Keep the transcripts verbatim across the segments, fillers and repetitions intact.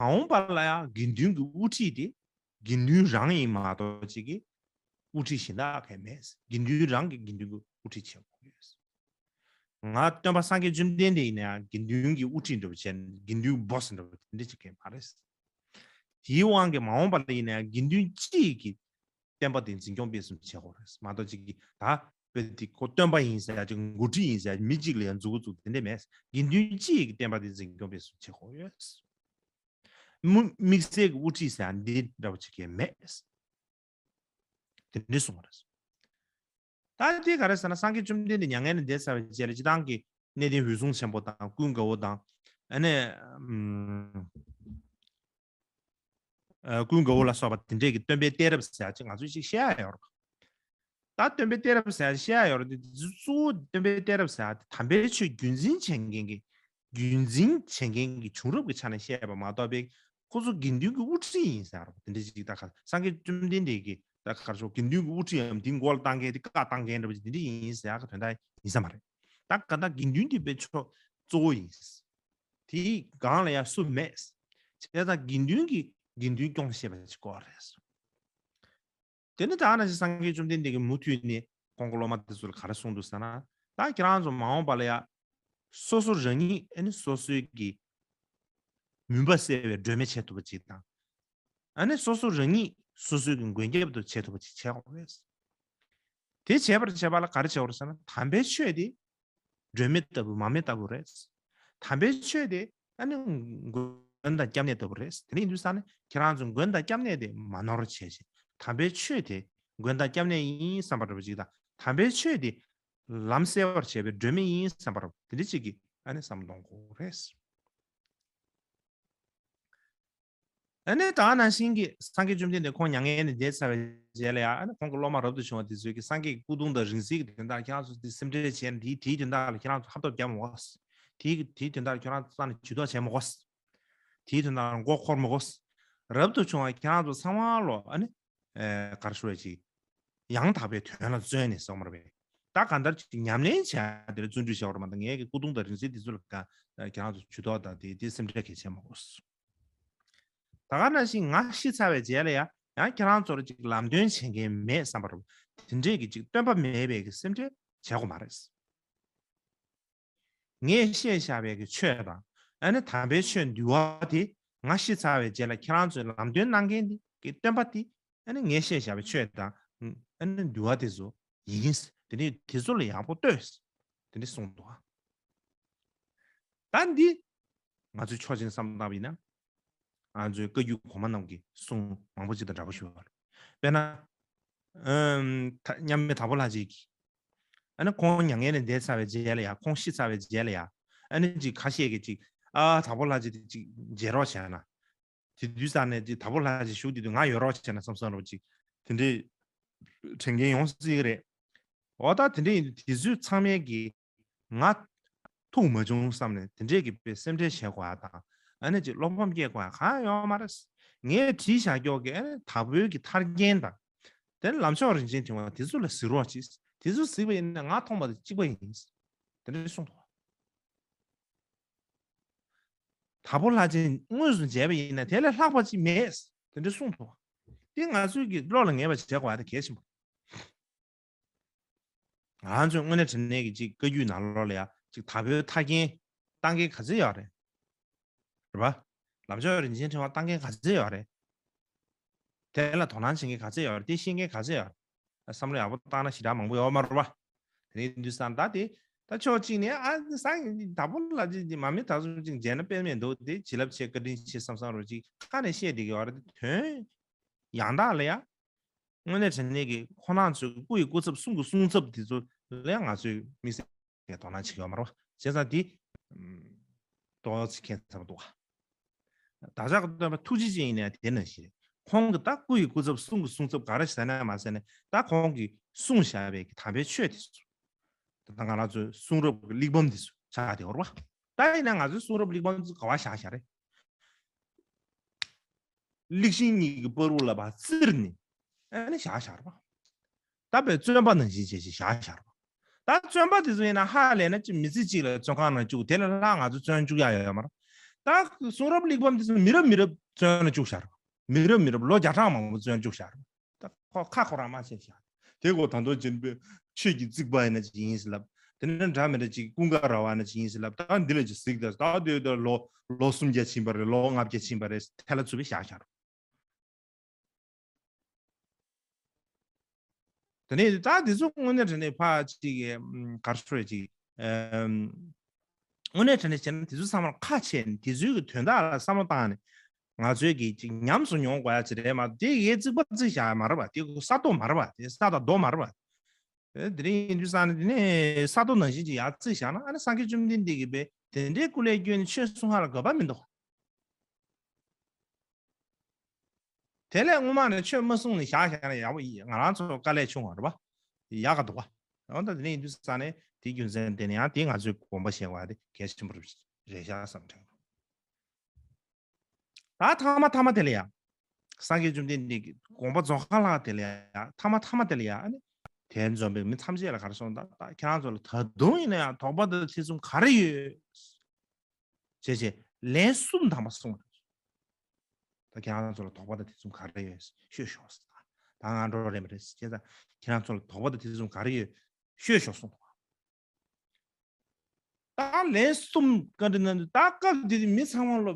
མ་འོངས་པ་ལ་ཡང་དགེ་འདུན་གྱི་དབུ་ཁྲིད་དེ་དགེ་འདུན་རང་ཡིན་མ་གཏོགས་ཅིག་གི་དབུ་ཁྲིད་གཞན་དག་གང་མེད། དགེ་འདུན་རང་གི་དགེ་འདུན་གྱི་དབུ་ཁྲིད་བྱེད་དགོས་ཡོད། ང་སྟོན་པ་སངས་རྒྱས་བཅོམ་ལྡན་འདས་ཡིན་ན་ཡང་དགེ་འདུན་གྱི་དབུ་ཁྲིད་འདྲ་བོ་བྱས་ནས་དགེ་འདུན་གྱི་སྦོ་སི་འདྲ་བོ་དེ་འདྲ་ཅིག་གང་མ་རེད། དེའི་དབང་གིས་མ་འོངས་པ་ལ་ཡིན་ན་ཡང་དགེ་འདུན་སྤྱི་ཡི་གི་བསྟན་པ་དེ་འཛིན་སྐྱོང་སྤེལ་གསུམ་བྱེད་དགོས་རེད་མ་གཏོགས་ཅིག་གི་ད་དཔེ་དེ་ཁོ་སྟོན་པ་ཡིན་ཟེར་ཡ་ཅིག་འགོ་ཁྲིད་ཡིན་ཟེར་ཡ་མི་གཅིག་ལ་ཡང་མཛུབ་གུ་བཙུགས་དེ་འདྲ་མེད། དགེ་འདུན་སྤྱི་ཡི་གི་བསྟན་པ་དེ་འཛིན་སྐྱོང་སྤེལ་གསུམ་བྱེད་དགོས་ཡོད། མུ་དམིགས་བསལ་གྱི་དབུ་ཁྲིད་ཟེར་ཡ་འདི་འདྲ་བོ་ཅིག་གང་མེད། དེ་འདྲ་གསུངས་པ་རེད། ད་དེ་ག་རེ་ཟེར་ན་སངས་རྒྱས་བཅོམ་ལྡན་འདས་མྱ་ངན་ལས་འདས་ཚར་བའི་རྗེས་ལ་སྤྱིར་བཏང་གི་གནས་བརྟན་འོད་སྲུང་ཆེན་པོ་དང་ཀུན་དགའ་བོ་དང་ཨ་ནི་ཨམ་ཨ་ཀུན་དགའ་བོ་ལ་སོགས་པ་དེ་འདྲས་ཀྱི་སྟོན་པའི་གཏད་རབས་ཟེར་ཡ་ཅིག་ང་ཚོས་ཅིག་བཤད་ཡ་ཡོད་རེད། ད་སྟོན་པའི་གཏད་རབས་ཟེར་ཡ་བཤད་ཡ་ཡོད་རེད་དེ་གཙོ་བོ་སྟོན་པའི་གཏད་རབས་ཟེར་ཡ་དེ་དམ་པའི་ཆོས་རྒྱུན་འཛིན་བྱེད་མཁན་གྱི་རྒྱུན་འཛིན་བྱེད་མཁན་གྱི་བྱུང་རབས་ཀྱི་ཆ་ནས་བཤད་པ་མ་གཏོགས་པའི་ཁོ་ཚོ་དགེ་འདུན་གྱི་དབུ་ཁྲིད་ཡིན་ཟེར་རོ། དེ་འདྲ་ཞིག་ད་ག་སངས་རྒྱས་བཅོམ་ལྡན་འདས་ཀྱིས་ད་ག་རེ་ཞུ་དགེ་འདུན་གྱི་དབུ་ཁྲིད་འམ་དེའི་མགོ་ལ་བཏང་མཁན་དེ་བཀའ་བཏང་མཁན་འདྲ་པོ་ཅིག་དེ་འདྲ་ཡིན་ཟེར་ཡག་གི་དོན་དག་ཡིན་ས་མ་རེད། ད་ག་ད་དགེ་འདུན་དེ་དཔེ་ཕྱོགས་གཙོ་བོ་ཡིན། དེའི་སྒང་ལ་ཡང་སུ་མེད། བྱས་ཙང་དགེ་འདུན་གྱིས་དགེ་འདུན་སྐྱོང་ཤེས་པ་ཅིག་དགོས་རེད། དེ་ནི་ད་ནང་བཞིན་སངས་རྒྱས་བཅོམ་ལྡན་འདས་ཀྱིས་མུ་མཐུད་ནས་ཁོང་གི་སློབ་མ་དེ་ཚོ་ལ་ག་རེ་གསུངས་འདུག་ཟེར་ན། ད་ཁྱེད་རང་ཚོ་མ་འོངས་པ་ལ་ཡ་སོ་སོ་རང་ཉིད་ཨ་ནི་སོ་སོའི་གི་མུན་པ་སེལ་བའི་སྒྲོན་མེ་བྱེད་ཐུབ་པ་ཅིག་དང་། ཨ་ནི་སོ་སོ་རང་ཉིད་སོ་སོའི་གི་མགོན་སྐྱབས་དུ་བྱེད་ཐུབ་པ་ཅིག་བྱེད་དགོས་རེད། དེ་བྱེད་པར་བྱེད་པ་ལ་ག་རེ་བྱེད་དགོས་རེད་ཟེར་ན་དམ་པའི་ཆོས་དེ་སྒྲོན་མེ་ལྟ་བུ་མར་མེ་ལྟ་བུ་རེད། དམ་པའི་ཆོས་དེ་ཨ་ནི་མགོན་དང་སྐྱབས་གནས་ལྟ་བུ་རེད། དེ་འདྲ་ཡིན་དུས་ཙང་ནས་ཁྱེད་རང་ཚོས་མགོན་དང་སྐྱབས་གནས་དེ་མ་ནོར་བྱས་ཤིང་དམ་པའི་ཆོས་དེ་མགོན་དང་སྐྱབས་གནས་ཡིན་བསམ་པ་འདྲ་པོ་ཅིག་དང་དམ་པའི་ཆོས་དེ་ལམ་གསལ་བར་བྱེད་པའི་སྒྲོན་མེ་ཡིན་བསམ་པ་འདྲ་པོ་དེ་འདྲ་ཅིག་གིས་ཨ་ནི་བསམ་བློ་གཏོང་དགོས་རེད། ཨ་ནི་ད་ནང་བཞིན་གྱི་སངས་རྒྱས་བཅོམ་ལྡན་འདས་ཁོང་མྱ་ངན་ལས་འདས་ཚར་བའི་རྗེས་ལ་ཡང་ཨ་ནི་ཁོང་གི་སློབ་མ་རབ་ཏུ་བྱུང་བ་དེ་ཚོས་ཀྱི་སངས་རྒྱས་ཀྱི་སྐུ་གདུང་དང་རིང་བསྲེལ་གྱི་དོན་དག་ཁྱེད་རང་ཚོ་དེ་སེམས་ཁྲལ་བྱས་ནས་དེའི་དེའི་དོན་དག་ལ་ཁྱེད་རང་ཚོ་ཧབ་ཐོབ་རྒྱབ་མི་དགོས། དེའི་དེའི་དོན་དག་ལ་ཁྱེད་རང་ཚོ་རྩ་ནས་ཇུས་གཏོགས་བྱས་མི་དགོས། དེའི་དོན་དག་ལ་མགོ་འཁོར་མི་དགོས། རབ་ཏུ་བྱུང་བ་ཁྱེད་རང་ཚོ་ཚང་མ་ལོ་ཨ་ནི་ཨེ་ག་རེ་ཞུ་བ་ཅིག་ཡང་དག་པའི་དོན་ལ་བརྩོན་ནས་སོང་མར་བས། ད་གང་ལྟར་ཅིག་ཉམས་ལེན་བྱ་ཡ་དེ་ལ་བརྩོན་འགྲུས་བྱ་བར་མ་གཏོགས་ངས་ཀྱི་སྐུ་གདུང་དང་རིང་བསྲེལ་དེ་ཚོ་ལ་ག་ཁྱེད་རང་ཚོ་ཇུས་གཏོགས་དང་དེ་དེ་སེམས་ཁྲལ་གལ་ཆེན་མ་དགོས། ད་ག་ནང་བཞིན་ང་ཤི་ཚར་བའི་རྗེས་ལ་ཡང་ཡང་ཁྱེད་རང་ཚོར་ཅིག་ལམ་སྟོན་བྱེད་མཁན་མེད་བསམ་པ་རུ་དེ་འདྲས་ཀྱི་ཅིག་སྟོན་པ་མེད་པའི་གི་སེམས་ཁྲལ་བྱེད་དགོས་མ་རེད། ངས་བཤད་བཞག་པའི་གི་ཆོས་དང་ཨ་ནི་དམ་པའི་ཆོས་འདུལ་བ་དེ་ང་ཤི་ཚར་བའི་རྗེས་ལ་ཁྱེད་རང་ཚོའི་ལམ་སྟོན་གནང་མཁན་དེ་གི་སྟོན་པ་དེ་ཨ་ནི་ངས་བཤད་བཞག་པའི་ཆོས་དང་ཨ་ནི་འདུལ་བ་དེ་ཚོ་ཡིན། དེ་ནི་དེ་ཚོ་ལ་ཡག་པོ་ལྟོས། དེ་འདྲ་གསུངས་འདུག་ད་འདི་ང་ཚོས་ཕྱོགས་གཅིག་བསམ་བཏང་བ་ཡིན་ན། ང་ཚོའི་བཀའ་བརྒྱུད་གོང་མ་རྣམས་ཀྱི་གསུང་མང་པོ་ཅིག་དང་འདྲ་པོ་ཞུ་བ་རེད། དཔེར་ན། ཨམ། ད་མཉམ་མེད་དྭགས་པོ་ལྷ་རྗེ་གིས། ཨ་ནི་ཁོང་མྱ་ངན་ལས་འདས་ཚར་བའི་རྗེས་ལ་ཡ་ཁོང་ཤི་ཚར་བའི་རྗེས་ལ་ཡ། ཨ་ནི་ཅིག་ཁ་ཤས་ཀྱིས་ཅིག་ཨ་དྭགས་པོ་ལྷ་རྗེ་དེ་ཅིག་མཇལ་རོགས་བྱས་ན། དེ་དུས་ཙང་ནས་ཅིག་དྭགས་པོ་ལྷ་རྗེ་བཞུགས་དེ་དུས་ང་ཡོད་རོགས་བྱས་ན་བསམ་བསམ་རོགས་ཅིག་དེ་འདྲའི་དྲན་མཁན་ཡོང་སྲིད་ཀྱི་རེད། འོ་ད་དེ་འདྲ་ཡིན་དུས་དེ་ཚོས་ཚང་མས་ཀྱིས་ང་ཐུག་མ་བྱུང་བསམ་ནས་དེ་འདྲས་ཀྱི་དཔེ་སེམས་ཁྲལ་བྱེད་དགོས་ཡ་དང་ཨ་ནི་ཅིག་བློ་ཕམ་སྐྱེ་དགོས་ཡ་གང་ཡོད་མ་རེད། ངས་བྲིས་བཞག་ཀྱོག་གི་ཨ་ནི་དྭགས་པོའི་གི་ཐར་རྒྱན་དང་དེ་ནི་ལམ་མཆོག་རིན་ཆེན་ཕྲེང་བ་དེ་ཚོ་ལ་གཟིགས་རོགས་གྱིས། དེ་ཚོ་གཟིགས་པ་ཡིན་ན་ང་མཐོང་བ་དང་གཅིག་པ་ཡིན། དེ་འདྲས་གསུངས་ཐོག་དྭགས་པོ་ལྷ་རྗེ་དངོས་སུ་མཇལ་བ་ཡིན་ན་དེ་ལས་ལྷག་པ་ཅིག་མེད། དེ་འདྲས་གསུངས་ཐོག་དེ་ང་ཚོའི་གི་བློ་ལ་ངེས་པ་བྱེད་དགོས་ཡ་དེ་གལ་ཆེན་པོ། ང་ཚོས་དངོས་གནས་དྲང་གནས་ཀྱི་ཅིག་བཀའ་བརྒྱུད་ནང་ལོགས་ལ་ཡ་ཅིག་དྭགས་པོའི་ཐར་རྒྱན་བཏང་མཁན་ག་ཚོད་ཡོད་རེད། རེད་པ། ལམ་མཆོག་རིན་ཆེན་ཕྲེང་བ་བཏང་མཁན་ག་ཚོད་ཡོད་རེད། དེ་ལ་དོ་སྣང་བྱེད་མཁན་ག་ཚོད་ཡོད་རེད། དེ་ཤེས་མཁན་ག་ཚོད་ཡོད་རེད། བསམ་བློ་ཡག་པོ་བཏང་ན་ཞེ་དྲག་མང་པོ་ཡོད་མ་རེད་པ། དེ་ནས་དུས་སང་ད་དེ་ད་ཕྱོགས་གཅིག་ནས་ཨ་ནི་སང་དྭགས་པོ་ལ་ཅིག་མ་མི་དྭགས་ཚོ་ཅིག་མཇལ་ན་དཔེ་མེད་འདུག་དེ་བྱིན་རླབས་ཆེ་བཀའ་དྲིན་ཆེ་བསམ་བསམ་རོ་ཅིག་ཁ་ནས་བཤད་བསྡད་ཀྱི་ཡོད་རེད། དེ་དོན་ཡང་དག་ལ་ཡ། དངོས་གནས་དྲང་གནས་ཀྱི་ཁོང་རྣམ་ཚོའི་སྐུ་ཡི་སྐུ་ཚབ་གསུང་གི་གསུང་ཚབ་དེ་ཚོ་ལ་ང་ཚོས་དམིགས་བསལ་གྱི་དོ་སྣང་བྱེད་ཀྱི་ཡོད་མ་རེད་པ། བྱས་ཙང་དེ་ཏོག་ཙམ་ཁྱད་མཚར་པོ་འདུག་པ། བདག་ཅག་གི་སྟོན་པ་ཐུགས་རྗེ་ཅན་ཡིན་ནའི་དེ་ནང་བཞིན་རེད། ཁོང་གི་ད་སྐུ་ཡི་སྐུ་ཚབ་གསུང་གི་གསུང་ཚབ་ག་རེ་ཟེར་ན་མ་ཟེར་ན་ད་ཁོང་གིས་གསུངས་བཞག་པའི་གི་དམ་པའི་ཆོས་དེ་ཚོ། ད་ང་རང་ཚོའི་གསུང་རབ་ཀྱི་གླེགས་བམ་དེ་ཚོ་ཆགས་བསྡད་ཡོད་རེད་པ། ད་ཡིན་ན་ང་ཚོའི་གསུང་རབ་གླེགས་བམ་ཚོ་ག་པར་བཞག་བཞག་རེད། གླེགས་ཤིང་གཉིས་ཀྱི་བར་དུ་ལ་ཕར་བཙིར་ནས་ཨ་ནི་བཞག་བཞག་རེད་པ། ད་དཔེ་བཙོན་པ་ནང་བཞིན་བྱས་བྱས་བཞག་བཞག་རེད་པ། ད་བཙོན་པ་དེ་ཚོ་ཡིན་ན་ཧ་ལས་ན་ཅིག་མི་ཚེ་གཅིག་ལ་བཙོན་ཁང་ནང་བཅུག་དེ་ལས་ལྷག་ང་ཚོ་བཙོན་བཅུག་ཡ་ཡོད་ཡོད་མ་རེད། ད་ ད་གསུང་རབ་གླེགས་བམ་དེ་ཚོ་མི་རབས་མི་རབས་བཙོན་ལ་བཅུག་བཞག་རེད། མི་རབས་མི་རབས་ལོ་བརྒྱ་ཕྲག་མང་པོ་བཙོན་བཅུག་བཞག་རེད། ད་ཁོ་ཁ་ཁོ་རང་མ་ཕྱེ་བཞག་དེ་གོ་ད་དུང་ཅིན་པེ་ཆོས་ཀྱི་རྩིག་པ་ཡིན་ན་ཅིག་ཡིན་ཟེར་ལབ། དེ་ནས་འདྲ་མི་འདྲ་ཅིག་ཀུན་དགའ་ར་བ་ན་ཅིག་ཡིན་ཟེར་ལབ། ད་འདི་ལ་ཅིག་གཟིགས། ད་ད་དུས་ད་ལོ་ལོ་སུམ་བརྒྱ་ཕྱིན་པ་རེད། ལོ་ལྔ་བརྒྱ་ཕྱིན་པ་རེད། ཐལ་ལ་ཚུད་པའི་བཞག་བཞག་རེད། དེ་ནས་ད་དེ་ཚོ་དངོས་གནས་དྲང་གནས་ཕ་གཅིག་གི་གར་ཤོར་ཅིག་དངོས་གནས་དྲང་གནས་བྱས་ན་དེ་ཚོ་ཚང་མར་ཁ་ཕྱེ་ནས་དེ་ཚོའི་གི་དོན་དག་ལ་བསམ་བློ་བཏང་ནས་ང་ཚོའི་གི་ཅིག་ཉམས་སུ་མྱོང་དགོས་ཡ་ཅིག་རེད་མ་གཏོགས། དེ་ཡའི་རྩིག་པ་རྩིག་བཞག་ཡ་མ་རེད་པ། དེ་ས་རྡོ་མ་རེད་པ། དེ་ས་དང་རྡོ་མ་རེད་པ། དེ་རིང་ཡིན་དུས་ས་ནས་དེ་ནས་ས་རྡོ་ནང་བཞིན་ཅིག་ཡར་རྩིག་བཞག་ན། ཨ་ནི་སངས་རྒྱས་བཅོམ་ལྡན་འདས་ཀྱིས་པས་དེ་འདྲའི་སྐུ་ལས་བསྐྱོན་ནས་ཆོས་གསུང་ཧ་ལ་དགོས་པ་མི་འདུག་དེ་ལས་སྔོན་མ་ནས་ཆོས་མ་གསུངས་ནས་བཞག་བཞག་ན་ཡག་པོ་ཡིན། ང་རང་ཚོ་དཀའ་ལས་ཆུང་བ་རེད་པ། ཡག་ག་འདུག་པ། འོ་ད་དེ་ནས་ཡིན་དུས་ས་ནས་དེའི་རྒྱུ་མཚན་དེ་ནས་ཡང་དེ་ང་ཚོས་དགོངས་པ་བཞེས་དགོས་ཡ་དེ་གལ་ཆེན་པོ་རེད་ཤག་བསམ་དྲན། ད་ཐ་མ་ཐ་མ་དེ་ལ་ཡ། སངས་རྒྱས་བཅོམ་ལྡན་འདས་ཀྱི་དགོངས་པ་རྫོགས་ཁ་ལ་དེ་ལ་ཡ། ཐ་མ་ཐ་མ་དེ་ལ་ཡ། ཨ་ནི་དེ་འཛོམས་པའི་མི་ཐམས་ཅད་ལ་ག་རེ་གསུངས། ད་ད་ཁྱེད་རང་ཚོ་ལ་ད་དུང་ཡིན་ན་ཡང་དོགས་པ་དང་ཐེ་ཚོམ་ག་རེ་ཡོད། ཞེས་བྱས་ལན་གསུམ་ཐམ་པ་གསུངས་པ་རེད། ད་ཁྱེད་རང་ཚོ་ལ་དོགས་པ་དང་ཐེ་ཚོམ་ག་རེ་ཡོད་ཤོད་ཤོག་ད་ང་འགྲོ་རན་པ་རེད། བྱས་ཙང་ཁྱེད་རང་ཚོ་ལ་དོགས་པ་དང་ཐེ་ཚོམ་ག་རེ་ཡོད་ཤོད་ཤོག་གསུངས། ད་ལན་གསུམ་བཀའ་འདྲི་གནང་དུས། ད་སྐབས་དེ་དུས་མི་ཚང་མ་ལོ་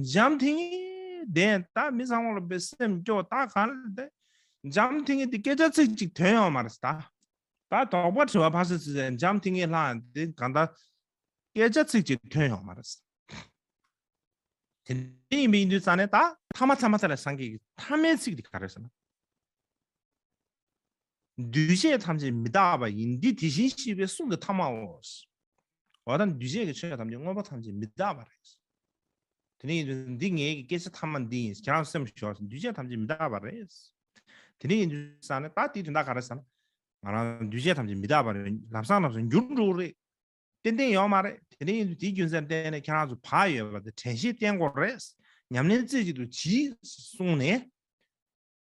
འཇམ་ཐིང་ངེ་བསྡད། ད་མི་ཚང་མ་ལོ་བའི་སེམས་སྐྱོ། ད་གང་ལ་བསྡད། འཇམ་ཐིང་ངེ་དེ་སྐད་ཆ་ཚིག་གཅིག་ཐོན་ཡོང་མ་རེད་ད། ད་དོགས་པ་དྲི་བ་ཕར་ཚུར་ཚུར་འཇམ་ཐིང་ངེ་ལྷག་དེ་གང་ལྟར་སྐད་ཆ་ཚིག་གཅིག་ཐོན་ཡོང་མ་རེད། དེ་འདྲ་ཡིན་པ་ཡིན་དུས་ཙང་ནས་ད་ཐ་མ་ཐ་མ་ད་ལ་སངས་རྒྱས་ཀྱི་ཐ་མའི་ཚིག་དེ་ག་རེ་ཟེར་ན། འདུས་བྱས་ཐམས་ཅད་མི་རྟག་པ་ཡིན། འདི་དེ་བཞིན་གཤེགས་པའི་གསུང་གི་ཐ་མའོ། འོ་ད་འདུས་བྱས་ཀྱི་ཆོས་ཐམས་ཅད་དངོས་པོ་ཐམས་ཅད་མི་རྟག་པ་རེད། དེ་ནས་ཡིན་དུས་འདི་ངའི་གི་སྐད་ཆ་ཐ་མ་འདི་ཡིན། ཁྱེད་རང་སེམས་ཤོར། འདུས་བྱས་ཐམས་ཅད་མི་རྟག་པ་རེད། དེ་ནས་ཡིན་དུས་ཙང་ནས་ད་དེའི་དོན་དག་ག་རེ་ཟེར་ན། ང་རང་འདུས་བྱས་ཐམས་ཅད་མི་རྟག་པ་རེད། ལམ་སང་ལམ་སང་འགྱུར་འགྲོ་གི་རེད། ཏན་ཏན་ཡོད་མ་རེད། དེ་འདྲ་ཡིན་དུས་དེའི་རྒྱུ་མཚན་བརྟེན་ནས་ཁྱེད་རང་ཚོ་བག་ཡོད་པ་དེ་དྲན་ཤེས་བསྟེན་དགོས་རེད། ཉམས་ལེན་རྩེ་གཅིག་ཏུ་གྱིས་གསུངས་ནས།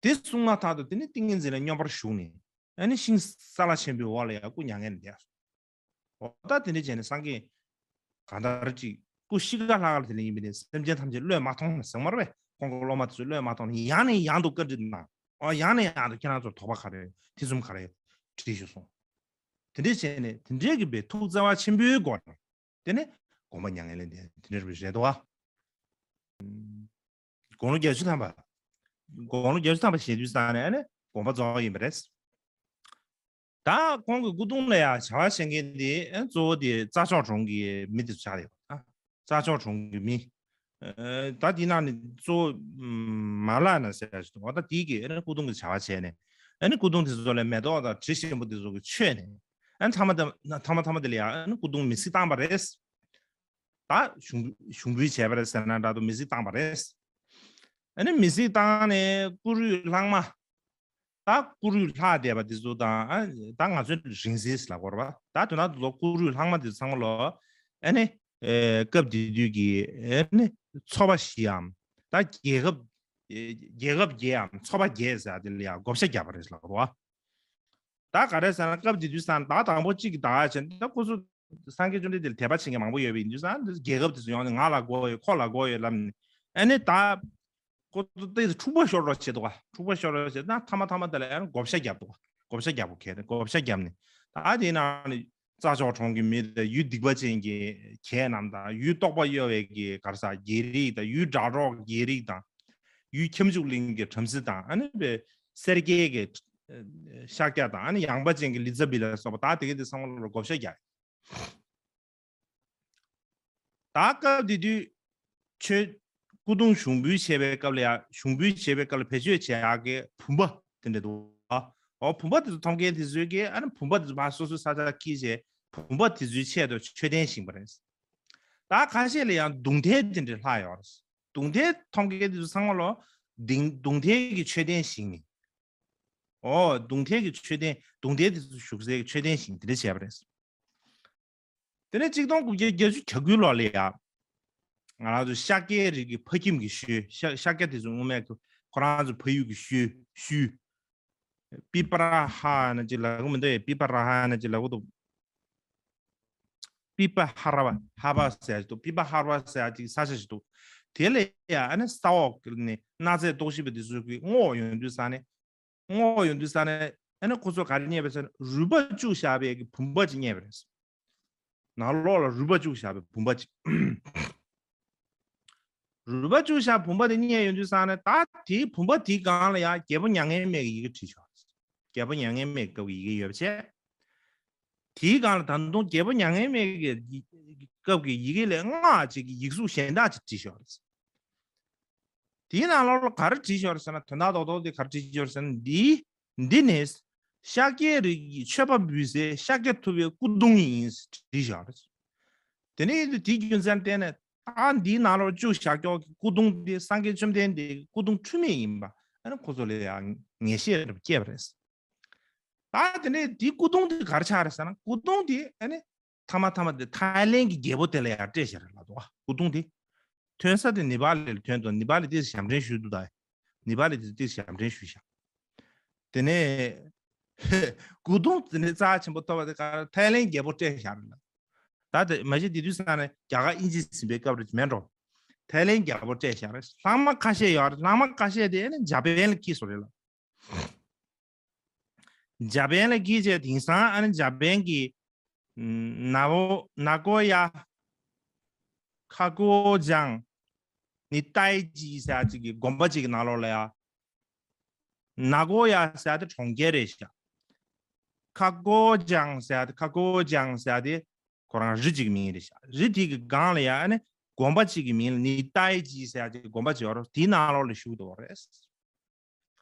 དེ་གསུངས་མ་ཐག་ཏུ་དེ་ནས་ཏིང་ངེ་འཛིན་ལ་སྙོམས་པར་ཞུགས་ནས། ཨ་ནི་ཤིང་སཱ་ལ་ཆེན་པོའི་འོག་ལ་ཡང་སྐུ་མྱ་ངན་ལས་འདས་སོང་། འོ་ད་དེ་འདྲ་བྱས་ནས་སངས་རྒྱས་གང་ལྟར་ཅིག་སྐུ་གཤེགས་ཀ་ལྷག་ལ་དེ་ལ་ཡིན་པས་ནས་སེམས་ཅན་ཐམས་ཅད་བློས་མ་ཐོངས་ན་ཟེར་མ་རེད་པས། ཁོང་གི་སློབ་མ་དེ་ཚོས་བློས་མ་ཐོངས་ན་ཡང་ནས་ཡང་དུ་བཀའ་འདྲི་གནང་། འོ་ཡང་ནས་ཡང་དུ་ཁྱེད་རང་ཚོར་དོགས་པ་ག་རེ་ཡོད། ཐེ་ཚོམ་ག་རེ་ཡོད། དྲིས་ཤོག་གསུངས། དེ་འདྲས་བྱས་ནས་དེ་འདྲས་ཀྱི་པའི་ཐུགས་བརྩེ་བ་ཆེན་པོའི་སྒོ་ནས་དེ་ནས་དགོངས་པ་མྱ་ངན་ལས་འདས། དེ་འདྲས་རེད་དོ། དགུང་ལོ་བརྒྱད་ཅུ་ཐམ་པ། དགུང་ལོ་བརྒྱད་ཅུ་ཐམ་པ་བཞེས་དུས་ཙང་ནས་ཨ་ནི་དགོངས་པ་རྫོགས་ཡིན་པ་རེད། ད་ཁོང་གི་སྐུ་གདུང་ལ་ཡང་བྱ་བ་བྱེད་མཁན་དེ་ཨ་གཙོ་བོ་དེ་རྩྭ་མཆོག་གྲོང་གི་མི་དེ་ཚོ་ཆགས་ཡོད་ཨ། རྩྭ་མཆོག་གྲོང་གི་མི། ཨ་ད་དེ་ནང་ནས་གཙོ་བོ་མ་ལག་ན་ཟེར་ཡ་ཞིག་འདུག་འོ་ད་དེ་གི་ཨ་ནི་སྐུ་གདུང་གི་བྱ་བ་བྱས་ནས། ཨ་ནི་སྐུ་གདུང་དེ་ཚོ་ལ་མེ་ཏོག་དང་དྲི་ཞིམ་པོ་དེ་ཚོ་གི་མཆོད་ནས། ཨ་ནི་ཐ་མ་ཐ་མ་ཐ་མ་ཐ་མ་དེ་ལ་ཡང་ཨ་ནི་སྐུ་གདུང་མེ་བསྲེགས་བཏང་པ་རེད། ད་ཞུགས་ཞུགས་འབུལ་བྱས་པ་རེད་ཟེར་ན་འདྲ་འདུག་མེ་བསྲེགས་བཏང་པ་རེད། ཨ་ནི་མེ་བསྲེགས་བཏང་ནས་བཀུར་འོས་ལྷག་མ། ད་བཀུར་འོས་ལྷག་བསྡད་པ་དེ་ཚོ་དང་ཨ་ད་ང་ཚོས་རིང་བསྲེལ་ལབ་དགོས་རེད་པ། ད་དོན་དག་ཏུ་ལོ་བཀུར་འོས་ལྷག་མ་དེ་ཚོ་ཚང་མ་ལོ། ཨ་ནི་ཨེ་སྐབས་དེ་དུས་ཀྱི་ཨ་ནི་ཚོ་པ་བཞིའམ། ད་རྒྱལ་ཁབ་ཨེ་རྒྱལ་ཁབ་བརྒྱད་དམ་ཚོ་པ་བརྒྱད་ཟེར་དེ་ལ་ཡང་བགོ་བཤའ་བརྒྱབ་པ་རེད་ལབ་དགོས་རེད་པ། ད་ག་རེ་ཟེར་ན་སྐབས་དེ་དུས་ཙང་ད་དང་པོ་གཅིག་གི་ད་ག་བྱས་ད་ཁོ་ཚོ་སངས་རྒྱས་བཅོམ་ལྡན་འདས་ལ་དད་པ་བྱེད་མཁན་མང་པོ་ཡོད་པ་ཡིན་དུས་ཙང་རྒྱལ་ཁབ་དེ་ཚོ་ཡོང་ནས་ང་ལ་དགོས་ཡོད་ཁོ་ལ་དགོས་ཡོད་ལབ་ནས་ཨ་ནི་ད་ཁོ་ཚོ་ཏོག་ཙམ་འཁྲུག་པ་ཤོར་རོགས་བྱེད་དོ། འཁྲུག་པ་ཤོར་རོགས་བྱེད་ན་ཐ་མ་ཐ་མ་དེ་ལ་ཨ་ནི་བགོ་བཤའ་བརྒྱབ་དོ། བགོ་བཤའ་བརྒྱབ་དགོས་ཁེལ་ཏེ་བགོ་བཤའ་བརྒྱབ་ནས་ད་དེ་ནང་ནས་རྩྭ་མཆོག་གྲོང་གི་མི་དང་ཡུལ་སྡིག་པ་ཅན་གྱི་གྱད་རྣམས་དང་ཡུལ་ལྟོགས་པ་གཡོ་བའི་གི་ག་རེ་ཟ་རྒྱལ་རིགས་དང་ཡུལ་སྦྲ་གྲོགས་རྒྱལ་རིགས་དང་། ཡུལ་ཁྱབ་འཇུག་གླིང་གི་བྲམ་ཟེ་དང་ཨ་ནི་པའི་སེར་སྐྱའི་གི་ཤཱཀྱ་དང་ཨ་ནི་ཡངས་པ་ཅན་གྱི་ལི་ཙ་བི་ལ་སོགས་པ་ད་དེ་གའི་དེ་ཚང་མ་ལ་བགོ་བཤའ་རྒྱག་ད་སྐབས་དེ་དུས་ཆོས་སྐུ་གདུང་ཞུགས་འབུལ་བྱས་པའི་སྐབས་ལ་ཡང་ཞུགས་འབུལ་བྱས་པའི་སྐབས་ལ་བེད་སྤྱོད་བྱེད་ཡག་གི་བུམ་པ་དེ་འདྲ་འདུག་ཨ། འོ་བུམ་པ་དེ་ཚོ་མཐོང་མཁན་དེ་ཚོས་ཀྱིས་ཨ་ནི་བུམ་པ་དེ་ཚོ་ཕར་སོ་སོའི་ས་ཆར་འཁྱེར་བྱས་བུམ་པ་དེ་ཚོའི་ཆེད་དུ་མཆོད་རྟེན་བཞེངས་པ་རེད། ད་ཁ་ཤས་ལ་ཡང་གདུང་ཐལ་དེ་འདྲ་ལྷག་ཡོད་རེད། གདུང་ཐལ་མཐོང་མཁན་དེ་ཚོ་ཚང་མ་ལོ་གདུང་གདུང་ཐལ་གྱི་མཆོད་རྟེན་བཞེངས་ནས། འོ་གདུང་ཐལ་གྱི་མཆོད་རྟེན་གདུང་ཐལ་དེ་ཚོ་བཞུགས་སའི་མཆོད་རྟེན་བཞེངས་དེ་འདྲ་བྱས་པ་རེད། དེ་ནས་གཅིག་སྟོང་དགུ་བརྒྱ་བརྒྱད་ཅུ་གྱ་དགུའི་ལོ་ལ་ཡ། ང་རང་ཚོ་ཤཱཀྱའི་རིགས་ཀྱི་ཕ་ཁྱིམ་གྱི་ཤུལ་ཤཱ་ཤཱཀྱ་དེ་ཚོ་སྔོན་མའི་ཁོ་རང་ཚོ་ཕ་ཡུལ་གྱི་ཤུལ་ཤུལ། པི་པ་ར་ཧ་ན་ཅིག་ལབ་གི་མི་འདུག་ཡ། པི་པ་ར་ཧ་ན་ཅིག་ལབ་གི་འདུག་པི་པ་ཧ་ར་བ་ཧ་བ་ཟེར་ཡ་ཅིག་འདུག་པི་པ་ཧ་ར་བ་ཟེར་ཡ་ཅིག་ས་ཆ་ཞིག་འདུག་དེ་ལ་ཡ་ཨ་ནི་ས་འོག་ནས་གནའ་རྫས་རྟོག་ཞིབ་པ་དེ་ཚོ་གིས་སྔོག་ཡོང་དུས་ས་ནས། སྔོག་ཡོང་དུས་ས་ནས་ཨ་ནི་ཁོ་ཚོ་ག་རེ་རྙེད་པ་ཟེར་ན། རུས་པ་བཅུག་བཞག་པའི་གི་བུམ་པ་ཅིག་རྙེད་པ་རེད། ནང་ལོགས་ལ་རུས་པ་བཅུག་བཞག་པའི་བུམ་པ་ཅིག་རུས་པ་བཅུག་བཞག་བུམ་པ་དེ་རྙེད་ཡོང་དུས་ས་ནས། ད་དེའི་བུམ་པ་དེའི་སྒང་ལ་ཡང་རྒྱལ་པོ་མྱ་ངན་མེད་ཀྱི་ཡི་གེ་བྲིས་ཤག་རྒྱལ་པོ་མྱ་ངན་མེད་ཀྱི་སྐབས་ཀྱི་ཡི་གེ་ཡོད་པ་བྱས། དེའི་སྒང་ལ་ད་དུང་རྒྱལ་པོ་མྱ་ངན་མེད་ཀྱི་སྐབས་ཀྱི་ཡི་གེ་ལས་སྔགས་ཅིག་གི་ཡིག་གཟུགས་གཞན་དག་ཅིག་བྲིས་ཤག་རེད། དེའི་ནང་ལོགས་ལ་ག་རེ་བྲིས་ཤག་རེད་ཟེར་ན། དོན་དག་རྡོག་རྡོག་དེ་ག་རེ་བྲིས་ཤག་རེད་ཟེར་ན། འདི་འདི་ནི་ཤཱཀྱའི་རིགས་ཀྱི་མཆོད་པ་འབུལ་སའི་ཤཱཀྱ་ཐུབ་པའི་སྐུ་གདུང་ཡིན་བྲིས་ཤག་རེད། དེ་ནས་དེའི་རྒྱུ་མཚན་བརྟེན་ནས། ད་འདིའི་ནང་ལོགས་བཅུག་བཞག་ཀྱོག་གི་སྐུ་གདུང་དེ་སངས་རྒྱས་བཅོམ་ལྡན་འདས་ཀྱི་སྐུ་གདུང་འཁྲུལ་མེད་ཡིན་པ་ཨ་ནི་ཁོ་ཚོ་ལ་ཡང་ངེས་ཤེས་རབ་སྐྱེས་པ་རེད། ད་དེ་ནས་དེའི་སྐུ་གདུང་དེ་ག་རེ་ཆགས་རེད་ཟེར་ན། སྐུ་གདུང་དེ་ཨ་ནི་ཐ་མ་ཐ་མ་དེ་ཐའི་ལེན་གྱི་རྒྱལ་པོ་དེ་ལ་ཡང་སྤྲད་བཞག་རེད་ལབ་འདུག་སྐུ་གདུང་དེ་ཐོན་ས་དེ་ནེ་པ་ལི་ལ་ཐོན་འདུག་ནེ་པ་ལི་དེ་ཞབས་འདྲེན་ཞུས་འདུག་ད་ནེ་པ་ལི་དེ་དེ་ཞབས་འདྲེན་ཞུས་བཞག་དེ་ནས་སྐུ་གདུང་དེ་ནས་རྩ་ཆེན་པོ་ཐོབ་པ་དེ་ག་ཐའི་ལེན་རྒྱལ་པོ་སྤྲད་བཞག་རེད་ལ། ད་དེ་མ་གཞི་དེ་དུས་ས་ནས་རྒྱ་གར་དབྱིན་ཇི་ཟིན་པའི་སྐབས་རེད་མེད་འགྲོ། ཐའི་ལེན་རྒྱལ་པོ་སྤྲད་བཞག་རེད། ལྷག་མ་ཁ་ཤས་ཡོད་རེད། ལྷག་མ་ཁ་ཤས་དེ་ནི་འཇར་པན་ལ་འཁྱེར་སོང་རེད་ལ། འཇར་པན་ལ་འཁྱེར་བྱས་དེང་སང་ཨ་ནི་འཇར་པན་གྱི་ནའོ། ནཱ་གོ་ཡ། ཁ་ཀོ་ཇང་ནི་ཏའི་ཅི་ཟེར་ཡ་ཅིག་གི་དགོན་པ་ཅིག་གི་ནང་ལོགས་ལ་ཡ། ནཱ་གོ་ཡ་ཟེར་ཡ་དེ་གྲོང་ཁྱེར་རེད་ཤག་ཁ་ཀོ་ཇང་ཟེར་ཡ་དེ། ཁ་ཀོ་ཇང་ཟེར་ཡ་དེ་ཁོ་རང་རི་ཅིག་གི་མིང་རེད་ཤག་རི་དེ་གི་སྒང་ལ་ཡ་ཨ་ནི་དགོན་པ་ཅིག་གི་མིང་ལ་ནི་ཏའི་ཅི་ཟེར་ཡ་ཅིག་གི་དགོན་པ་ཅིག་ཡོད་རེད། དེའི་ནང་ལོགས་ལ་བཞུགས་འདུག་རེད།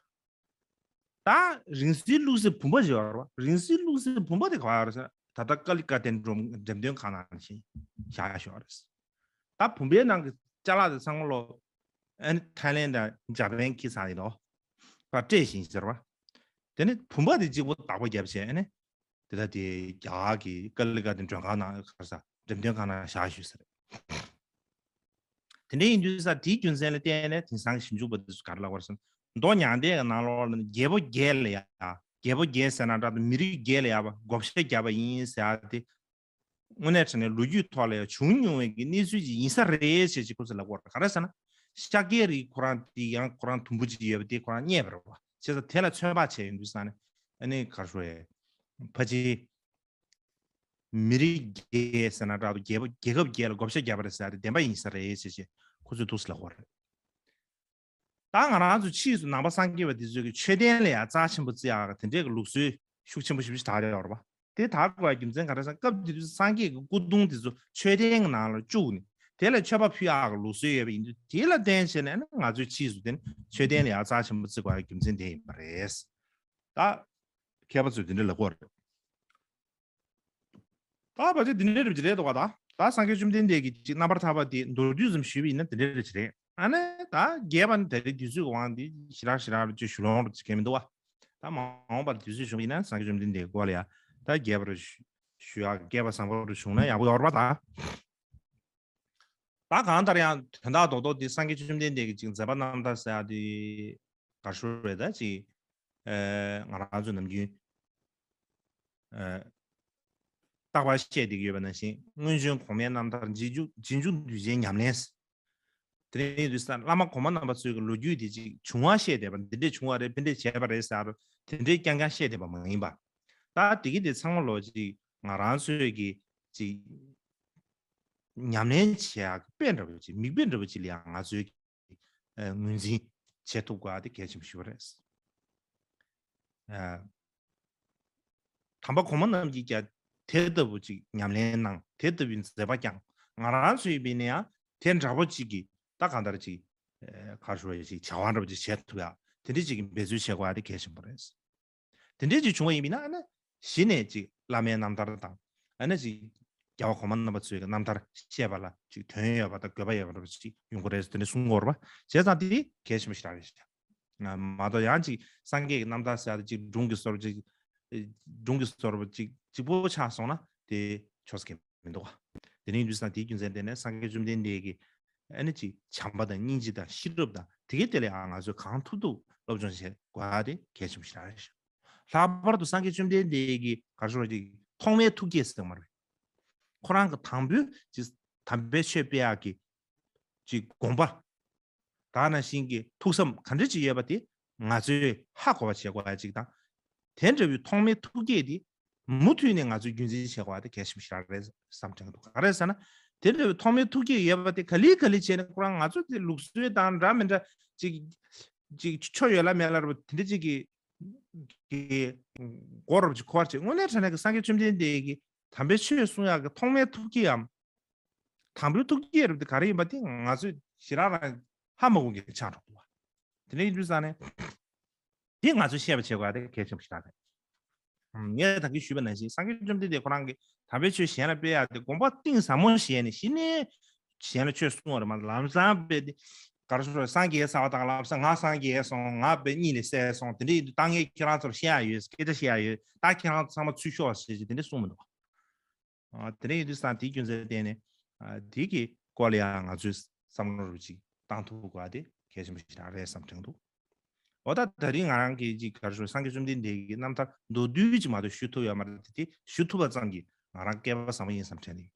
ད་རིང་བསྲེལ་བླུགས་སའི་བུམ་པ་ཞིག་ཡོད་རེད་བ། རིང་བསྲེལ་བླུགས་སའི་བུམ་པ་དེ་ག་པར་ཡོད་རེད་ཟེར་ན། ད་ལྟ་ཀ་ལི་ཀ་ཏན་འགྲེམ་འགྲེམས་སྟོན་ཁང་ནང་བཞིན་བཞག་ཡ་ཞིག་ཡོད་རེད། ད་བུམ་པའི་ནང་གི་ཅ་ལག་དེ་ཚང་མ་ལོ་ཨ་ནི་ཐའི་ལེན་དང་འཇར་པན་འཁྱེར་ཚར་ཡིན་ནོ། ད་སྤྲད་བཞིན་ཟེར་བ། དེ་ནི་བུམ་པ་དེ་གཅིག་པོ་བདག་པོ་བརྒྱབ་བྱས་ཨ་ནི། དེ་ལྟ་དེ་རྒྱ་གར་གྱི་ཀ་ལི་ཀ་ཏན་མགྲོན་ཁང་ནང་ག་རེ་ཟ་འགྲེམས་སྟོན་ཁང་ནང་བཞག་ཞུས་ཟེར། དེ་འདྲ་ཡིན་དུས་ས་དེའི་རྒྱུ་མཚན་ལ་བརྟེན་ནས་དེང་སང་གི་ཞིབ་འཇུག་པ་དེ་ཚོ་ག་རེ་ལབ་པ་རེད་ཟེར་ན། མདོ་མྱང་འདས་ཀྱི་ནང་ལོགས་ལ་ནི་རྒྱལ་པོ་བརྒྱད་ལ་ཡ། རྒྱལ་པོ་བརྒྱད་ཟེར་ན་འདྲ་འདུག་མི་རིགས་བརྒྱད་ལ་ཡ་བ་བགོ་བཤའ་བརྒྱབ་པ་ཡིན་ཟེར་ཡ་དེ། དངོས་གནས་དྲང་གནས་ལོ་རྒྱུས་ཐོག་ལ་ཡང་བྱུང་མྱོང་བའི་གི་གནས་ཚུལ་ཅིག་ཡིན་ས་རེད་ཅེས་ཅིག་ཁོ་ཚོས་ལབ་ཀྱི་ཡོད་རེད། ག་རེ་ཟེར་ན། ཤཱཀྱའི་རིགས་ཁོ་རང་དེ་ཡང་ཁོ་རང་དུམ་བུ་ཅིག་ཡོད་པ་དེ་ཁོ་རང་རྙེད་པ་རེད་བ། བྱས་ཙང་དེ་ལ་ཚོད་དཔག་བྱས་ཡོང་དུས་ས་ནས་ཨ་ནི་ག་རེ་ཞུ་ཡ། ཕལ་ཆེར་མི་རིགས་བརྒྱད་ཟེར་ན་འདྲ་འདུག་རྒྱལ་པོ་རྒྱལ་ཁབ་བརྒྱད་ལ་བགོ་བཤའ་བརྒྱབ་པ་རེད་ཟེར་ཡ་དེ་བདེན་པ་ཡིན་ས་རེད་ཅེས་ཅིག་ཁོ་ཚོས་འདུག་སེ་ལབ་ཀྱི་ཡོད་རེད། ད་ང་རང་ཚོ་ཕྱིས་སུ་ནང་པ་སངས་རྒྱས་པ་འདི་ཚོས་ཀྱི་མཆོད་རྟེན་ལ་ཡང་རྩ་ཆེན་པོ་བརྩི་ཡག་དེ་འདྲའི་གི་ལུགས་སྲོལ་ཤུགས་ཆེན་པོ་ཞེ་པོ་ཞིག་དར་ཡོད་རེད་པ། དེ་དར་དགོས་པའི་རྒྱུ་མཚན་ག་རེ་ཟེར་ན། སྐབས་དེ་དུས་སངས་རྒྱས་ཀྱི་སྐུ་གདུང་དེ་ཚོ་མཆོད་རྟེན་གྱི་ནང་ལ་བཅུག་ནས་དེ་ལ་མཆོད་པ་ཕུལ་ཡག་གི་ལུགས་སྲོལ་ཡོད་པ་ཡིན་དུས། དེ་ལ་བརྟེན་བྱས་ནས་ནི་ང་ཚོས་ཕྱིས་སུ་དེ་ནི་མཆོད་རྟེན་ལ་ཡང་རྩ་ཆེན་པོ་བརྩི་དགོས་པའི་རྒྱུ་མཚན་དེ་ཡིན་པ་རེད། ད་མཁས་པ་ཚོས་དེ་འདྲ་ལབ་ཀྱི་ཡོད་རེད། ད་བར་ཆད་འདི་འདྲའི་རིགས་ཅིག་རེད་འདུག་ག་ད་ད་སངས་རྒྱས་བཅོམ་ལྡན་འདས་ཀྱིས་ཅིག་རྣམ་པར་ཐར་པ་དེ་མདོར་བསྡུས་ཙམ་ཞུས་པ་ཡིན་ན་འདི་འདྲའི་རིགས་ཅིག་རེད། ཨ་ནི་ད་རྒྱས་པ་ནི་ད་རེས་དུས་ཚོད་ཀྱི་དབང་གིས་ཞེ་དྲག་ཞེ་དྲག་རུ་ཅིག་ཞུ་ལོང་རུ་ཅིག་གང་མི་འདུག་ག་ད་མ་འོངས་པར་དུས་ཚོད་བྱུང་བ་ཡིན་ན་སངས་རྒྱས་བཅོམ་ལྡན་འདས་ཀྱི་སྐོར་ལ་ཡང་ད་རྒྱས་པ་རུ་ཞུ་ཞུ་ཡག་རྒྱས་པ་བཟང་པོ་རུ་བྱུང་ན་ཡག་པོ་ཡོད་རེད་པ། ད། ད་གང་ལྟར་ཡང་དོན་དག་རྡོག་རྡོག་འདི་སངས་རྒྱས་བཅོམ་ལྡན་འདས་ཀྱི་ཅིག་མཛད་པ་རྣམ་ཐར་ཟེར་ཡག་འདི་ག་རེ་ཞུ་རེད། ད་ཅིག་ཨ་ང་རང་ཚོས་ནམ་རྒྱུན་ཨ་རྟག་པར་བཤད་བསྡད་ཀྱི་ཡོད་པ་ནང་བཞིན། སྔོན་བྱོན་གོང་མའི་རྣམ་ཐར། རྗེས་འཇུག་རྗེས་འཇུག་གདུལ་བྱའི་ཉམས་ལེན། དེ་ནས་དུས་ས་བླ་མ་གོང་མ་རྣམ་པ་ཚོའི་གི་ལོ་རྒྱུས་དེ་ཅིག་བྱུང་བ་བཤད་བསྡད་པ། འདི་འདྲས་བྱུང་བ་རེད། ཕན་འདྲས་བྱས་པ་རེད་ཟེར་དེ་འདྲས་རྐྱང་རྐྱང་བཤད་བསྡད་པ་མ་ཡིན་པ། ད་དེ་གི་དེ་ཚང་མ་ལོ་ཅིག་ང་རང་ཚོའི་གི་ཅིག་ཉམས་ལེན་བྱེད་ཡག་གི་དཔེ་འདྲ་པོ་ཅིག་མིག་དཔེ་འདྲ་པོ་ཅིག་ལ་ཡང་ང་ཚོའི་གི་ཨ་ངོས་འཛིན་བྱེད་ཐུབ་དགོས་པ་དེ་གལ་ཆེན་པོ་ཞིག་རེད། ཨ་དམ་པ་གོང་མ་རྣམས་ཀྱིས་ཀྱང་དེ་ལྟ་བུ་ཅིག་ཉམས་ལེན་གནང་། དེ་ལྟ་བུའི་མཛད་པ་བསྐྱངས། ང་རང་ཚོའི་བས་ན་ཡང་དེ་འདྲ་པོ་ཅིག་གི་ད་གང་ལྟར་ཅིག་ཨ་ག་རེ་ཞུ་བ་ཅིག་བྱ་བ་འདྲ་པོ་ཅིག་བྱེད་ཐུབ་ཡག་དེ་འདྲ་ཅིག་གི་འབད་རྩོལ་བྱེད་དགོས་པ་དེ་གལ་ཆེན་པོ་རེད། དེ་འདྲའི་ཅིག་བྱུང་བ་ཡིན་པས་ན་ཨ་ནི་གཞི་ནས་ཅིག་བླ་མའི་རྣམ་ཐར་དང་། ཨ་ནི་ཅིག་རྒྱལ་བ་གོང་མ་རྣམ་པ་ཚོའི་གི་རྣམ་ཐར་བཤད་པ་ལ་ཅིག་དོན་ཡོད་པ་དང་དགོས་པ་ཡོད་པ་འདྲ་པོ་ཅིག་ཡོང་གི་རེད་ཟེར་དེ་འདྲ་གསུང་གི་ཡོད་རེད་པ། བྱས་ཙང་དེ་གལ་ཆེན་པོ་ཞིག་རེད་ཤག་མ་གཏོགས་ཡང་ཅིག་སངས་རྒྱས་ཀྱི་རྣམ་ཐར་ཟེར་ཡག་དེ་ཅིག་སྒྲུང་གི་བཟོ་འདྲ་ཅིག་སྒྲུང་གི་བཟོ་འདྲ་ཅིག་གཅིག་པོ་ཆགས་སོང་ན་དེ་ཆོག་ས་མི་འདུག་ག་དེ་ནས་ཡིན་དུས་ཙང་དེའི་རྒྱུ་མཚན་དེ་ནས་སངས་རྒྱས་བཅོམ་ལྡན་འདས་ཀྱི་ཨ་ནི་ཅིག་བྱམས་པ་དང་སྙིང་རྗེ་དང་ཤེས་རབ་དང་དེ་གའི་ཐད་ལ་ཡང་ང་ཚོས་གང་ཐུབ་ཐུབ་སློབ་སྦྱོང་བྱེད་དགོས་པ་དེ་གལ་ཆེན་པོ་ཞིག་རེད་ཤག་ལྷག་པར་དུ་སངས་རྒྱས་བཅོམ་ལྡན་འདས་ཀྱི་ག་རེ་ཞུ་དགོས་རེད། ཅིག་ཐོག་མའི་ཐུགས་བསྐྱེད་ཟེར་བ་རེད། ཁོ་རང་གི་དང་པོའི་ཅིག་དམ་པའི་ཆོས་སྤེལ་ཡག་གི་ཅིག་དགོངས་པ། ད་ནང་བཞིན་གྱི་ཐུགས་བསམ་ག་འདྲ་ཅིག་ཡོད་པ་དེ་ང་ཚོས་ཧ་གོ་བ་བྱེད་དགོས་ཡ་ཅིག་དང་། དེ་འདྲ་བའི་ཐོག་མའི་ཐུགས་བསྐྱེད་དེ་མུ་མཐུད་ནས་ང་ཚོས་རྒྱུན་འཛིན་བྱེད་དགོས་ཡ་དེ་གལ་ཆེན་པོ་ཞིག་རེད་བསམ་དྲན་གྱི་འདུག་ག་རེ་ཟེར་ན། དེ་འདྲ་བའི་ཐོག་མའི་ཐུགས་བསྐྱེད་ཡོད་པ་དེ་ག་ལེ་ག་ལེ་བྱས་ནས་ཁོ་རང་ང་ཚོ་དེ་ལུགས་སྲོལ་དང་འདྲ་མི་འདྲ་ཅིག་ཅིག་ཆོ་ཡོད་ལ་མེད་ལ་ར་དེ་འདྲ་ཅིག་གི་གི་གོ་རབ་ཅིག་གོ་བར་བྱེད། དངོས་གནས་དྲང་གནས་ཀྱི་སངས་རྒྱས་བཅོམ་ལྡན་འདས་ཀྱི་དམ་པའི་ཆོས་གསུང་ཡག་གི་ཐོག་མའི་ཐུགས་བསྐྱེད་འམ། དང་པོའི་ཐུགས་བསྐྱེད་རབ་དེ་ག་རེ་ཡིན་པ་དེ་ང་ཚོས་ཞེ་དྲག་རང་ཧ་མ་གོ་མཁན་ཆགས་འགྲོ་འདུག་བ། དེ་འདྲ་ཡིན་དུས་ཙང་ནས། དེ་ང་ཚོས་ཤེས་པ་བྱེད་དགོས་དེ་གལ་ཆེན་པོ་ཞིག་རེད། ངས་ད་གིན་ཞུས་པ་ནང་བཞིན་སངས་རྒྱས་བཅོམ་ལྡན་འདས་ཁོ་རང་གིས་དམ་པའི་ཆོས་གཞན་ལ་སྤེལ་ཡག་དེ་དགོངས་པ་གཏིང་ཟབ་མོ་བཞེས་ནས་གཞི་ནས་གཞན་ལ་ཆོས་གསུང་བ་རེད་མ་གཏོགས་ལམ་སང་སྤེལ་ཏེ་ག་རེ་ཟེར་སངས་རྒྱས་ཚར་བ་དང་ལམ་སང་ང་སངས་རྒྱས་སོང་ང་དཔེ་གཉིད་ལས་སད་སོང་དེ་འདྲ་ཡིན་དུས་ད་ངས་ཁྱེད་རང་ཚོར་བཤད་ཡག་ཡོད་སྐད་ཆ་བཤད་ཡག་ཡོད་ད་ཁྱེད་རང་ཚོ་ཚང་མ་ཚུར་ཤོག་ཟེར་ཅིག་དེ་འདྲ་གསུངས་མི་འདུག་དེ་འདྲ་ཡིན་དུས་ཙང་དེའི་རྒྱུ་མཚན་བརྟེན་ནས་དེ་གི་སྐོར་ལ་ཡང་ང་ཚོས་བསམ་བློ་རུ་ཅིག་བཏང་ཐུབ་དགོས་དེ་གལ་ཆེན་པོ་ཞིག་རང་རེད་བསམ་དྲན་འདུག་འོ་ད་ད་རིང་ང་རང་གིས་ཅིག་ག་རེ་ཞུ་སངས་རྒྱས་བཅོམ་ལྡན་འདས་ཀྱི་རྣམ་ཐར་མདོར་བསྡུས་ཅིག་མ་གཏོགས་ཞུ་ཐུབ་ཡོད་མ་རེད་དེ་ཞུ་ཐུབ་པ་ཙམ་གྱིས་ང་རང་སྐལ་བ་བཟང་པོ་ཡིན་བསམ་དྲན་ཡོད།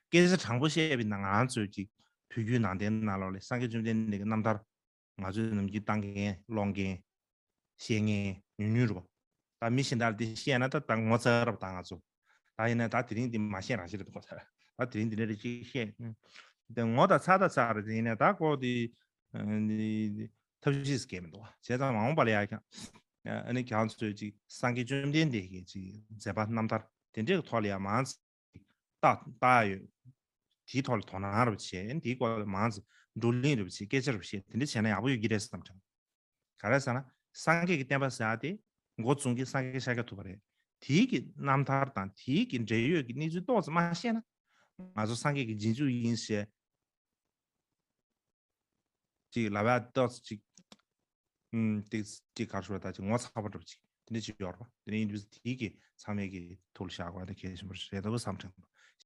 སྐད་ཆ་དྲང་པོ་བཤད་པའི་ནང་ང་ཚོས་ཅིག་བོད་བརྒྱུད་ནང་བསྟན་ནང་ལོགས་ལ་སངས་རྒྱས་བཅོམ་ལྡན་འདས་ཀྱི་རྣམ་ཐར་ང་ཚོས་ནམ་རྒྱུན་བཏང་མཁན་ཀློག་མཁན་བཤད་མཁན་ཉུང་ཉུང་རེད་པ། ད་མི་གཞན་དག་ལ་དེ་བཤད་ན་ད་ད་ངོ་ཚ་རབས་ད་ང་ཚོ་ད་ཡིན་ན་ད་དེ་རིང་འདི་མ་བཤད་རང་བཤད་རེད་འདུག་ད་དེ་རིང་འདི་འདྲ་རེ་ཅིག་བཤད་དེ་ངོ་ད་ཚ་ད་ཚ་རེད་དེ་ཡིན་ན་ད་ཀོ་དེ་ཐབས་ཤེས་སྐྱེ་མི་འདུག་བྱས་ཙང་མ་འོངས་པ་ལ་ཡ་ཀྱང་ཨ་ནི་ཁྱེད་ཚོས་ཅིག་སངས་རྒྱས་བཅོམ་ལྡན་འདས་ཀྱི་ཅིག་མཛད་པ་རྣམ་ཐར་དེ་འདྲའི་ཐོག་ལ་ཡ་མང་ཙམ་ལྟ་ལྟ་ཡོད། དེའི་ཐོག་ལ་དོ་སྣང་རུ་བྱས་དེའི་སྐོར་ལ་མང་ཙམ་བགྲོ་གླེང་རུ་བྱས་སྐད་ཆ་རུ་བཤད་དེ་འདྲ་བྱས་ན་ཡག་པོ་ཡོད་ཀྱི་རེད་བསམ་དྲན། ག་རེ་ཟེར་ན་སངས་རྒྱས་ཀྱི་བསྟན་པ་ཟེར་ཡ་དེ་འགོ་བཙུགས་མཁན་སངས་རྒྱས་ཤཱཀྱ་ཐུབ་པ་རེད། དེའི་གི་རྣམ་ཐར་དང་དེའི་གི་འབྲེལ་ཡོད་ཀྱི་གནས་ཚུལ་ཏོག་ཙམ་མ་ཤེས་ན་ང་ཚོ་སངས་རྒྱས་ཀྱི་རྗེས་འཇུག་ཡིན་ཞེས་ཅིག་ལབ་ཡ་ཏོག་ཙམ་ཅིག་ཨུམ། ཏིག་ཅིག་གར་ཞོར་ད་ཅིག་ངོ་ཚ་པོ་འདྲ་པོ་ཅིག་དེ་འདྲ་ཅིག་ཡོད་རེད་པ། དེ་འདྲ་ཡིན་དུས་དེའི་གི་ཚང་མས་གི་ཐུགས་ལ་བཞག་དགོས་དེ་གལ་ཆེན་པོ་རེད་འདུག་བསམ་དྲན།